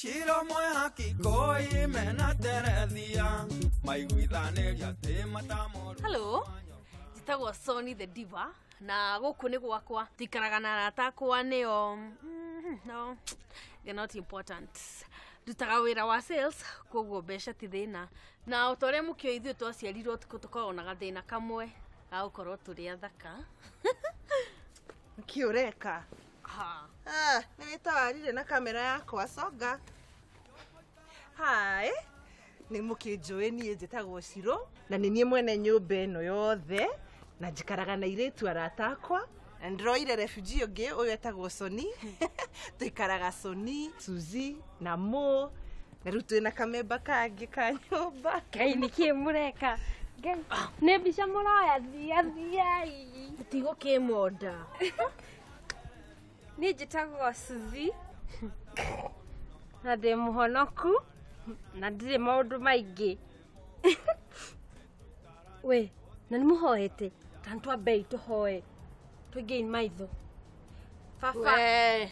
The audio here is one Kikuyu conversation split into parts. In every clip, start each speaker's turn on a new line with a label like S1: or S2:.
S1: Shiro mwe hakikoi mena terethia maiguithanĩria atĩ matamoru.
S2: Hello, njĩtagwo Sony the Diva na gũkũ nĩ gwakwa. Tikaraga na arata akwa nĩo no, they're not important. Ndutaga wĩra wa sales koguo mbeca ti thĩna. Na o ta ũrĩa mũkĩoĩ ithuĩ twaciarirwo ũtukũ tũkoragwo na gathĩna kamwe ga gũkorwo tũrĩ athaka.
S3: Nĩkĩ ũreka?
S2: Ha.
S3: Ah, nĩ wĩtawarire na kamera yakwa songa. Hi, nĩ mũkĩnjũĩ niĩ njĩtagwo Shiro na nĩ niĩ mwene nyũmba ĩno yothe na njikaraga na airĩtu arata akwa. Na ndĩroire refugee ũngĩ ũyũ etagwo Sony. Tũikaraga Sony, Suzy na Mo na rĩu twĩna kamemba kangĩ ka nyũmba.
S4: Ngai nĩkĩ mũreka? Ngai nĩ mbica mũroya thia thiai.
S2: Tigũkĩmonda.
S4: Niĩ njĩtagwo Suzy na ndĩ mũhonoku na ndirĩ maũndũ maingĩ. We, na nĩ mũhoete ta nĩtwambei tũhoe tũingĩi maitho. Baba.
S2: We,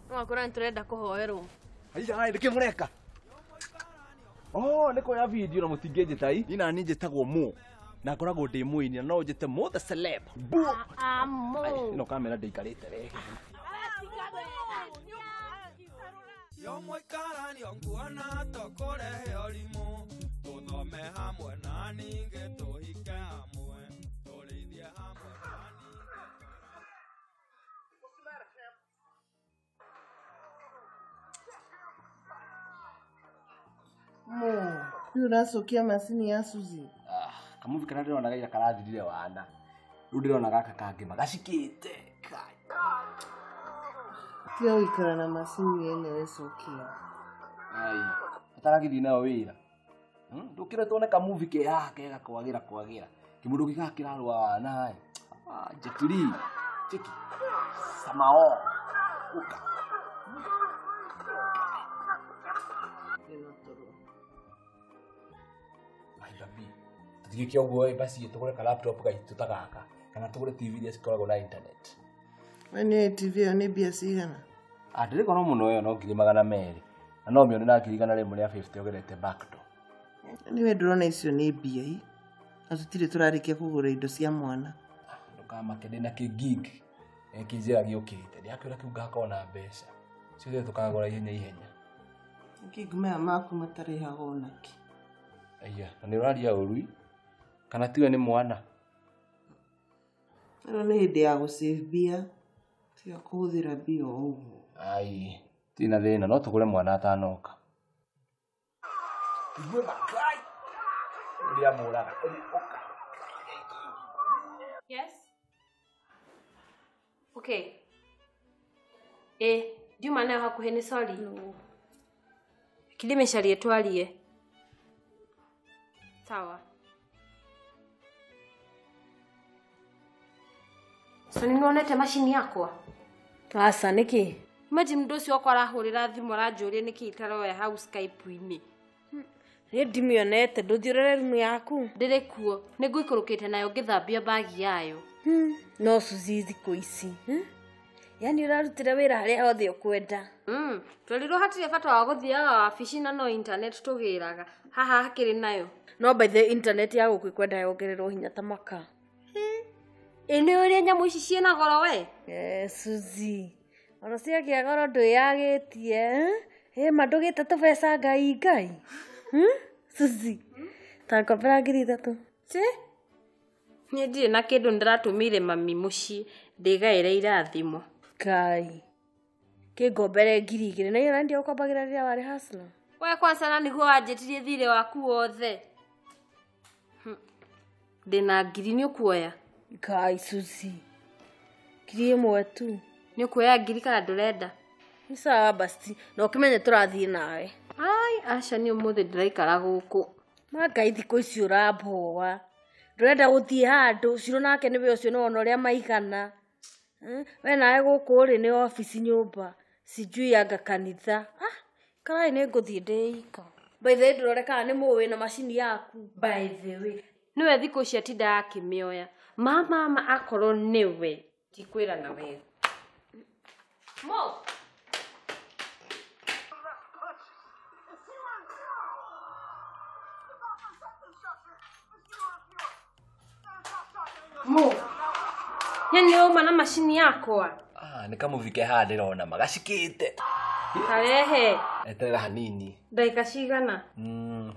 S2: no wakora nĩtũrenda kũhoerwo.
S5: Aija, nĩkĩ mũreka? Oh, nĩ kuoya video na mũtingĩnjĩta i. Niĩ nani njĩtagwo Mo na ngoragwo ndĩ mũini na no njĩte Mo the celeb. Bo.
S4: Mo.
S5: Ĩno kamera ndĩikarĩte wega.
S1: Yo mũikaranio nguona tũkũrehe ũrimũ tũthome hamwe na ningĩ tũhike hamwe tũrĩithie hamwe na ningĩ.
S3: Mo, rĩu ũracokia macini ya Suzy?
S5: Ah, kamuvi karĩa ndĩrona ira karathirire wana. Rĩu ndĩrona gaka kangĩ magacikĩte. Kai.
S3: Tiga gũikara na macini yenyewe cokia.
S5: Ai, ataragĩthiĩ nayo wĩra. Ndũkĩre tuone kamuvi ke haha kega kwagĩra kwagĩra. Kĩmũndũ gĩkaga kĩrarũa wana. Ah, Jet Li. Cheki. Samao. Uka. Tũtigĩke ũguo ĩ basi tũgũre ka laptop gaitũ ta gaka kana tũgũre TV iria cikoragwo na internet.
S3: We nĩũĩ TV ĩyo nĩ mbia cigana?
S5: Ah, ndĩrĩ goro mũno ĩyo no 200,000. Na no mĩone na 150,000 ũgerete back door.
S3: Anyway, ndĩrona icio nĩ mbia i. Na tũtirĩ tũrarĩkia kũgũra indo cia mwana.
S5: Ndũkamake ndĩna kĩ-gig kĩnjĩra gĩũkĩte. Ndĩrakĩũra kĩu ngakorwo na mbeca. Ciothe tũkagũra ihenya ihenya.
S3: Nĩkĩ maya maku matarĩhagwo onakĩ?
S5: Aya, na nĩ ũraria ũru kana tiwe nĩ mwana?
S3: Ĩno nĩ hĩndĩ ya gũsave mbia. Tiga kũhũthĩra mbia o ũguo.
S5: Ai, tina thĩna no tũgũre mwana atanoka. Igue makai. Ũrĩa mũraga. Ũka.
S4: Yes. Okay. Eh, ndiuma nayo hakuhĩ nĩ sorry. No. Kĩndĩmĩcarie twarie. Sawa. So nĩwonete macini yakwa?
S2: Aca nĩkĩ?
S4: Imagine mũndũ ũcio wakwa arahũrĩra thimũ aranjũria nĩkĩ itaroya hau Skype-inĩ.
S2: Niĩ ndimĩonete, ndũthiĩ ũrore rumu yaku.
S4: Ndĩrĩ kuo, nĩngũikũrũkĩte nayo ngĩthambia bagi yayo.
S2: No Suzy thikũ ici. Yaani ũrarutĩra wĩra harĩa hothe ũkwenda.
S4: Twerirwo hatirĩ bata wa gũthiaga wabici na no internet tũgĩraga. Haha hakĩrĩ nayo.
S2: No by the internet ya gũkũ ĩkwenda yongererwo hinya ta maka.
S4: Ĩ nĩ ũrĩa nyamũ ici ciĩna goro we?
S2: Suzy. Ona ciagĩa goro ndwĩyagĩtie. Ĩ ma ndũgĩte tũbeca ngai ngai. Suzy. Ta ngombera 3,000.
S4: Ci? Niĩ ndirĩ na kĩndũ ndĩratũmĩire mami mũciĩ ndĩgaĩre irathimo.
S2: Ngai. Kĩngombere 2,000 na iyo ndio ũkombagĩra rĩrĩa warĩ hustler.
S4: We kwanza na nĩguo wanjĩtirie thirĩ waku wothe. Ndĩna 1,000 nĩ ũkuoya?
S2: Ngai Suzy. 1,000 tu.
S4: Nĩ ũkuoya 1,000 kana ndũrenda?
S2: Nĩ sawa basi na ũkĩmenye tũrathiĩ nawe.
S4: Ai, aca nĩ ũmũthĩ ndĩraikara gũkũ.
S2: Ma Ngai thikũ ici ũramboa. Ndũrenda gũthiĩ handũ, Shiro nake nĩwe ũcio nĩwona ũrĩa maigana. We nawe gũkũ rĩ nĩ obici nyũmba, sijui anga kanitha. Ah, karai nĩ ngũthiĩ ndĩika. By the way ndũrore kana nĩ mũĩ na macini yaku.
S4: By the way, nĩwe thikũ ici atindaga akĩmĩoya. Mama akorwo nĩwe, ndikwĩra na wega. Mo. Mo. Yani uma na mashini yakwa.
S5: Ah, nĩ kamuvike haha ndĩrona magacikĩte.
S4: Karehe.
S5: Eterera hanini.
S4: Ndagĩka cigana?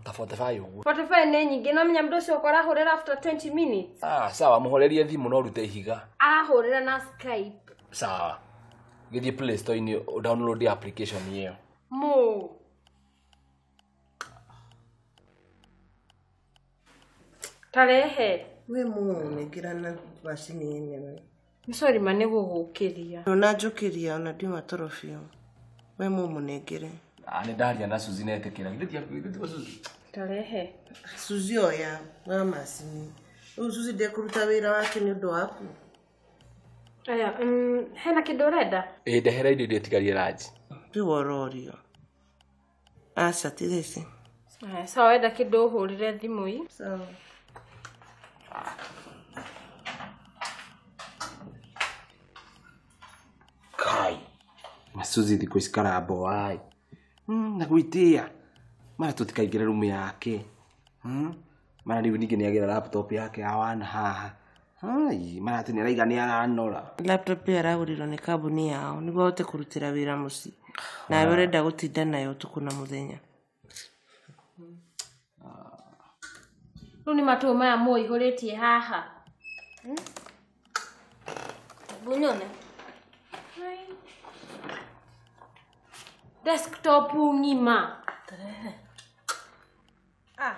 S5: Ta 45 ũguo.
S4: 45 nĩ nyingĩ no menya mũndũ ũcio ũkorahũrĩra after 20 minutes.
S5: Ah, sawa mũhorerie thimũ no ũrute ihiga.
S4: Arahũrĩra na Skype.
S5: Sawa. Gĩthiĩ Play Store-inĩ download application ĩyo.
S4: Mo. Tarehe.
S3: We mũnengera na macini yenyewe.
S4: Sorry ma nĩ gũgũkĩria.
S3: Ona njũkĩria ona ndiuma toro biũ. We mũmũnengere.
S5: Ah, nĩ ndaria na Suzy netĩkĩra. Githĩ ti Suzy?
S4: Tarehe.
S3: Suzy oya wa macini. Rĩu Suzy ndekũruta wĩra wake nĩ ũndũ waku.
S4: Aya, hena kĩndũ ũrenda?
S5: Ĩ ndehera indo iria itigarie ranji.
S3: Rĩu ororio. Aca ti thaa ici.
S4: Aya, sawa wenda kĩndũ ũhũrĩre thimũ ii.
S3: Sawa.
S5: Kai. Na Suzy thikũ ici karambo ai. Na gwĩtĩa. Mara tũtikaingĩre rumu yake. Mara rĩu ningĩ nĩagĩra laptop yake ya wana haha. Ai, mara atĩ nĩaraiga nĩaranora.
S3: Laptop ĩyo aragũrirwo nĩ kambuni yao nĩguo ahote kũrutĩra wĩra mũciĩ. Nawe ũrenda gũtinda nayo ũtukũ na mũthenya.
S4: Rĩu nĩ matũ maya mũihũrĩtie haha.
S2: Bunyone.
S4: Desktop ng'ima.
S2: Ah.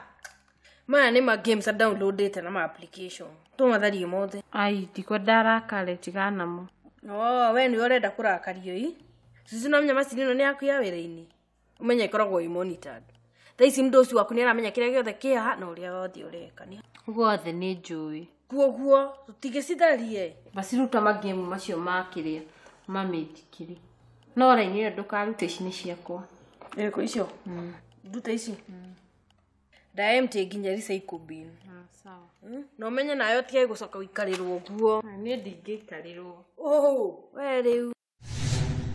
S2: Maya nĩ ma games downloadete na ma application. Tũmatharie mothe.
S4: Ai, ndikwenda arakare tigana namo.
S2: Oh, we nĩwe ũrenda kũrakario ii. Suzy no menya macini ĩno nĩ yaku ya wĩra-inĩ. Ũmenye ĩkoragwo ĩ monitored. Thaa ici mũndũ ũcio waku nĩaramenya kĩrĩa gĩothe kĩ haha na ũrĩa wothe ũreka.
S4: Guothe nĩ njũĩ.
S2: Kuoguo tũtigĩcitharie.
S4: Baciruta magemu macio ma kĩrĩa mamĩtikiri. No raini ĩyo ndũkarute ici nĩ ciakwa.
S2: Ĩrĩkũ icio? Ndute ici? Ndaemti nginya recycle bin.
S4: Sawa.
S2: Na ũmenye nayo tigai gũcoka gũikarĩrwo ũguo.
S4: Niĩ ndingĩikarĩrwo.
S2: Oh, we rĩu.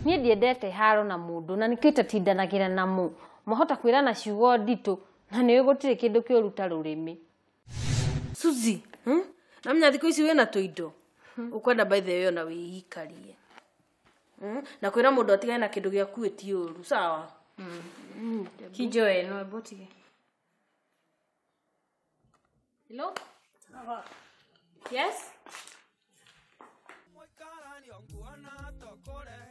S4: Niĩ ndiendete haro na mũndũ na nĩkĩo itatindanagĩra namo. Mahota kwĩrana ciugo nditũ na nĩũĩ gũtirĩ kĩndũ kĩũru ta rũrĩmĩ.
S2: Suzy, Na menya thikũ ici wĩna tũindo. Ũkwenda by the way ona wĩikarie. Na kwĩra mũndũ atigane na kĩndũ gĩaku ti ũru, sawa?
S4: Kinjoe no ebotige. Hello? Yes?
S1: Mũikaranio nguona tũkũrehe